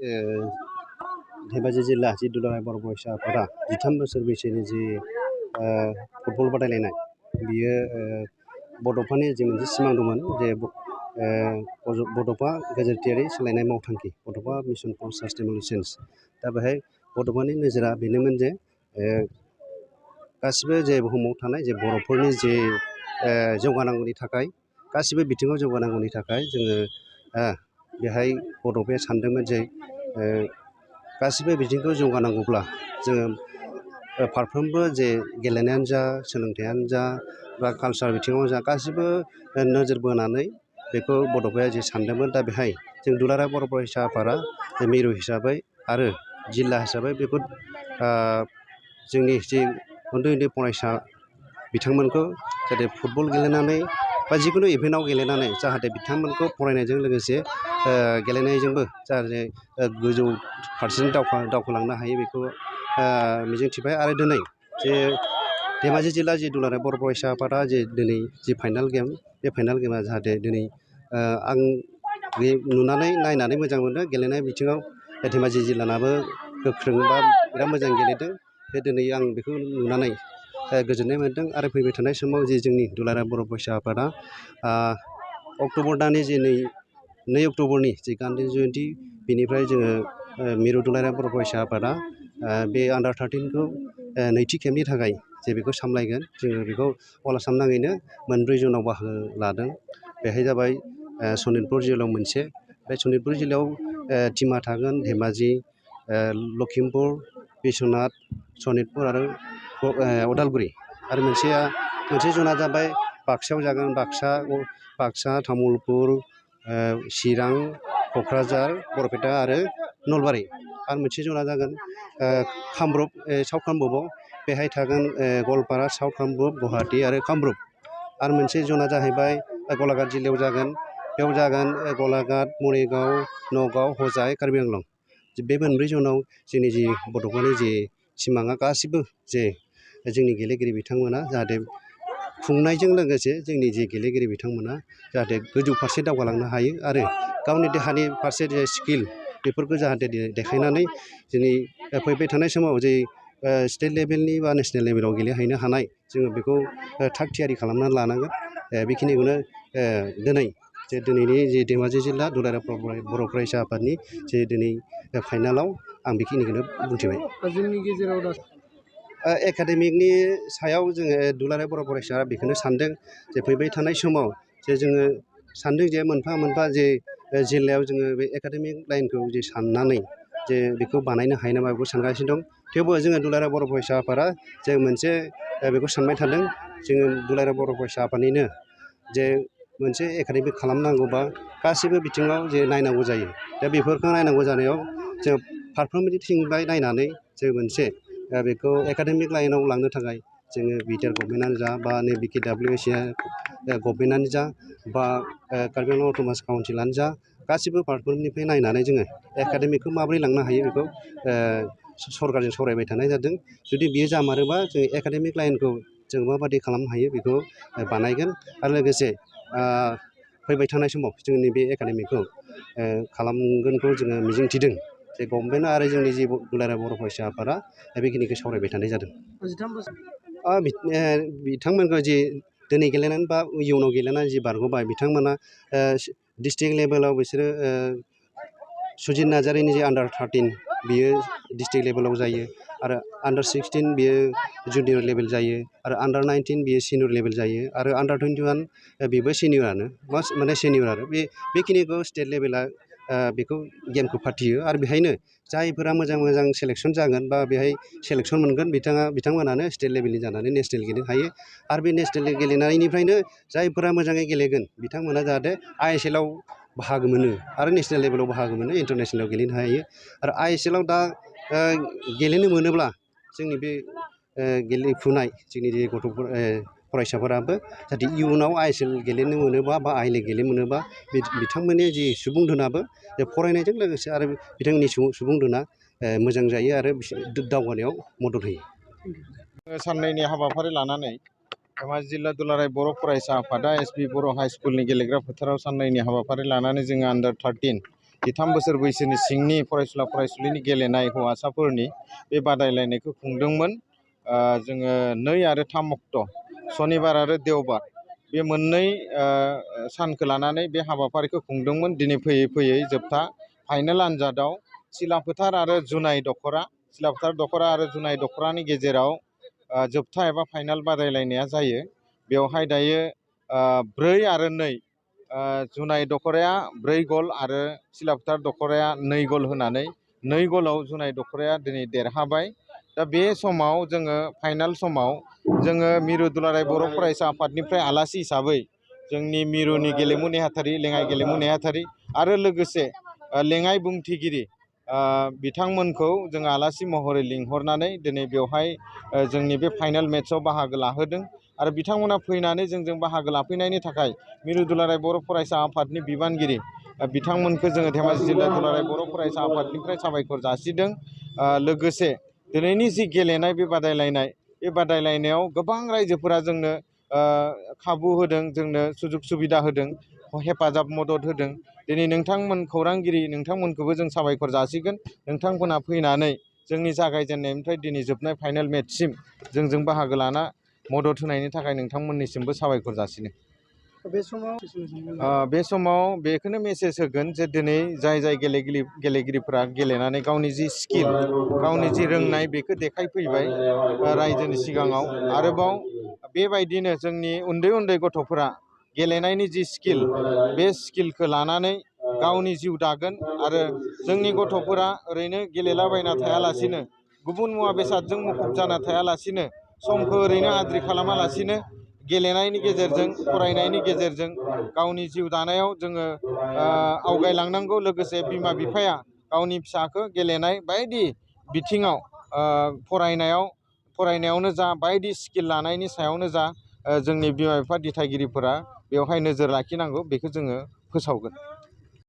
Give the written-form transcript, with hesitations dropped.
धेमाजि जिल्ला जि दुलाराय बर' फरायसा आफादा 13 बोसोर बैसोनि जि फुटबल बादायलायनाय बियो बड'फानि जि मोनसे सिमां दंमोन जे बड'फा गेजेरथियारि सोलायनाय मावथांखि बड'फा मिशन फर सास्टेनेबल चेन्ज दा बेहाय बड'फानि नोजोरा बेनोमोन जे गासिबो जे बुहुमाव थानाय जे बर'फोरनि जे जौगानांगौनि थाखाय गासिबो बिथिङाव जौगानांगौनि थाखाय जोङो बेहाय बड'फाया सानदोंमोन जे गासिबो बिथिंखौ जौगानांगौब्ला जोङो फारफ्रोमबो जे गेलेनायानो जा सोलोंथायानो जा बा कालचार बिथिङाव जा गासिबो नोजोर बोनानै बेखौ बड'फाया जे सानदोंमोन दा बेहाय जों दुलाराय बर' फरायसा आफादा मिरु हिसाबै आरो जिल्ला हिसाबै बेखौ जोंनि जि उन्दै उन्दै फरायसा बिथांमोनखौ जाहाथे फुटबल गेलेनानै बा जिकुनु इभेन्टआव गेलेनानै जाहाथे बिथांमोनखौ फरायनायजों लोगोसे गेलेनायजोंबो जाहाथे गोजौ फारसेजों दावखोलांनो हायो बेखौ मिजिंथिबाय आरो दिनै जे धेमाजि जिल्ला जि दुलाराय बर' फरायसा आफादा जे दिनै जि फाइनाल गेम बे फाइनाल गेमा जाहाथे दिनै आं बे नायनानै मोजां मोनो गेलेनाय बिथिङाव धेमाजि जिल्लानाबो गोख्रों बा बिराद मोजां गेलेदों बे दिनै आं बेखौ नुनानै गोजोननाय मोन्दों आरो फैबाय थानाय समाव जे जोंनि दुलाराय बर' फरायसा आफादा अक्ट'बर दाननि जे 2 अक्ट'बरनि जे गान्धी जयन्ती बेनिफ्राय जोङो मिरु दुलाराय बर' फरायसा आफादा बे आन्डार 13 खौ नैथि खेबनि थाखाय जे बेखौ सामलायगोन जोङो बेखौ अल आसाम नाङैनो 4 जनाव बाहागो लादों बेहाय जाबाय सनितपुर जिल्लायाव मोनसे बे सनितपुर जिल्लायाव टिमा थागोन धेमाजि लखिमपुर बिश्वनाथ सनितपुर आरो उदालगुरि आरो मोनसे जना जाबाय बाक्सायाव जागोन बाक्सा तामुलपुर चिरां क'क्राझार बरपेटा आरो नलबारि आरो मोनसे जना जागोन कामरुप साउथ कामरुपआव बेहाय थागोन गवालपारा साउथ कामरुप गुवाहाटी आरो कामरुप आरो मोनसे जना जाहैबाय गलाघाट जिल्लायाव जागोन बेयाव जागोन गलाघाट मरिगाव नगाव हजाय कार्बि आंलं बे 4 जनाव जोंनि जि बड'फानि जे सिमाङा गासिबो जे जोंनि गेलेगिरि बिथांमोना जाहाथे खुंनायजों लोगोसे जोंनि जे गेलेगिरि बिथांमोना जाहाथे गोजौ फारसे दावगालांनो हायो आरो गावनि देहानि फारसे जे स्किल बेफोरखौ जाहाथे देखायनानै जोंनि फैबाय थानाय समाव जे स्टेट लेभेलनि बा नेसनेल लेभेलाव गेलेहैनो हानाय जोङो बेखौ थाग थियारि खालामनानै लानांगोन बेखिनिखौनो दिनैनि जे धेमाजि जिल्ला दुलाराय बर' फरायसा आफादनि जे दिनै फाइनालाव आं बेखिनिखौनो बुंथिबाय जोंनि गेजेराव एकाडेमिकनि सायाव जोङो दुलाराय बर' फरायसा बेखौनो सानदों जे फैबाय थानाय समाव जे जोङो सानदों जे मोनफा मोनफा जे जिल्लायाव जोङो बे एकाडेमिक लाइनखौ जे साननानै जे बेखौ बानायनो हायो नामा बेखौ सानगासिनो दं थेवबो जोङो दुलाराय बर' फरायसा आफादा जों मोनसे बेखौ सानबाय थादों जोङो दुलाराय बर' फरायसा आफादनिनो जे मोनसे एकाडेमिक खालामनांगौबा गासैबो बिथिङाव जे नायनांगौ जायो दा बेफोरखौ नायनांगौ जानायाव जों फारफ्रोमथिंनिफ्राय नायनानै जों मोनसे बेखौ एकाडेमिक लाइनाव लांनो थाखाय जोङो बिटिआर गभर्नमेन्टआनो जा बा नैबे KWSC गभर्नमेन्टआनो जा बा कार्बि आंलं अट'नमास काउन्सिलानो जा गासिबो फारफ्रोमनिफ्राय नायनानै जोङो एकाडेमिकखौ माबोरै लांनो हायो बेखौ सरकारजों सावरायबाय थानाय जादों जुदि बियो जामारोबा जों एकाडेमिक लाइनखौ जों माबादि खालामनो हायो बेखौ बानायगोन आरो लोगोसे फैबाय थानाय समाव जोंनि बे एकाडेमिकखौ खालामगोनखौ जोङो मिजिंथिदों जे गभर्नमेन्ट आरो जोंनि जि दुलाराय बर' फरायसा आफादा बेखिनिखौ सावरायबाय थानाय जादों बिथांमोनखौ जि दिनै गेलेनानै बा इयुनाव गेलेनानै जि बारग'बाय बिथांमोना डिस्ट्रिक्ट लेभेलाव बिसोरो सुजित नार्जारिनि जे आन्डार 13 बियो डिस्ट्रिक्ट लेभेलाव जायो आरो आन्डार 16 बियो जुनियर लेभेल जायो आरो आन्डार 19 बियो सिनियर लेभेल जायो आरो आन्डार 21 बेबो सिनियरानो माने सिनियर आरो बेखिनिखौ स्टेट लेभेला बेखौ गेमखौ फाथियो आरो बेहायनो जायफोरा मोजां सेलेक्सन जागोन बा बेहाय सेलेक्सन मोनगोन बिथांमोनानो स्टेट लेभेलनि जानानै नेसनेल गेलेनो हायो आरो बे नेसनेल गेलेनायनिफ्रायनो जायफोरा मोजाङै गेलेगोन बिथांमोना जाहाथे ISL आव बाहागो मोनो आरो नेसनेल लेभेलाव बाहागो मोनो इन्टारनेसनेलाव गेलेनो हायो आरो ISL आव दा गेलेनो मोनोब्ला जोंनि बे गेलेफुनाय जोंनि जे गथ'फोर फरायसाफोराबो जाहाथे इयुनाव ISL गेलेनो मोनोबा बा I-League गेलेनो मोनोबा बिथांमोननि जि सुबुं धोनाबो फरायनायजों लोगोसे आरो बिथांमोननि सुबुं धोना मोजां जायो आरो दावगानायाव मदद होयो साननैनि हाबाफारि लानानै धेमाजि जिल्ला दुलाराय बर' फरायसा आफादा SB बर' हाइ स्कुलनि गेलेग्रा फोथाराव साननैनि हाबाफारि लानानै जोङो आन्डार 13 13 बोसोर बैसोनि सिंनि फरायसुला फरायसुलिनि गेलेनाय हौवासाफोरनि बे बादायलायनायखौ खुंदोंमोन। जोङो 2 आरो 3 अक्ट' सनिबार आरो देवबार बे मोननै सानखौ लानानै बे हाबाफारिखौ खुंदोंमोन। दिनै फैयै फैयै जोबथा फाइनाल आनजादाव सिलाफोथार आरो जुनाय दख'रा आरो जुनाय दख'रानि गेजेराव जोबथा एबा फाइनाल बादायलायनाया जायो। बेवहाय दायो 4 आरो 2 जुनाय दख'राया 4 गल आरो सिलाफोथार दख'राया 2 गल होनानै 2 गलाव जुनाय दख'राया दिनै देरहाबाय। दा बे समाव जोङो फाइनाल समाव जोङो मिरु दुलाराय बर' फरायसा आफादनिफ्राय आलासि हिसाबै जोंनि मिरुनि गेलेमु नेहाथारि लेङाइ गेलेमु नेहाथारि आरो लोगोसे लेङाइ बुंथिगिरि बिथांमोनखौ जोङो आलासि महरै लिंहरनानै दिनै बेवहाय जोंनि बे फाइनाल मेट्सआव बाहागो लाहोदों। आरो बिथांमोना फैनानै जोंजों बाहागो लाफैनायनि थाखाय मिरु दुलाराय बर' फरायसा आफादनि बिबानगिरि बिथांमोनखौ जोङो धेमाजि जिल्ला दुलाराय बर' फरायसा आफादनिफ्राय साबायखर जासिदों। लोगोसे दिनैनि जि गेलेनाय बे बादायलायनायाव गोबां रायजोफोरा जोंनो खाबु होदों, जोंनो सुजुग सुबिदा होदों, हेफाजाब मदद होदों। दिनै नोंथांमोन खौरांगिरि नोंथांमोनखौबो जों साबायखर जासिगोन। नोंथांमोना फैनानै जोंनि जागायजेननायनिफ्राय दिनै जोबनाय फाइनाल मेट्ससिम जोंजों बाहागो लाना मदद होनायनि थाखाय नोंथांमोननिसिमबो साबायखर जासिनो। बे समाव बेखौनो मेसेज होगोन जे दिनै जाय गेलेगिरिफोरा गेलेनानै गावनि जि स्किल गावनि जि रोंनाय बेखौ देखायफैबाय रायजोनि सिगाङाव। आरोबाव बेबायदिनो जोंनि उन्दै उन्दै गथ'फोरा गेलेनायनि जि स्किल बे स्किलखौ लानानै गावनि जिउ दागोन। आरो जोंनि गथ'फोरा ओरैनो गेलेलाबायना थायालासिनो गुबुन मुवा बेसादजों मुखुब जाना थायालासिनो समखौ ओरैनो आद्रि खालामालासिनो गेलेनायनि गेजेरजों फरायनायनि गेजेरजों गावनि जिउ दानायाव जोङो आवगायलांनांगौ। लोगोसे बिमा बिफाया गावनि फिसाखौ गेलेनाय बायदि बिथिङाव फरायनायावनो जा बायदि स्किल लानायनि सायावनो जा जोंनि बिमा बिफा दिथागिरिफोरा बेवहाय नोजोर लाखिनांगौ। बेखौ जोङो फोसावगोन।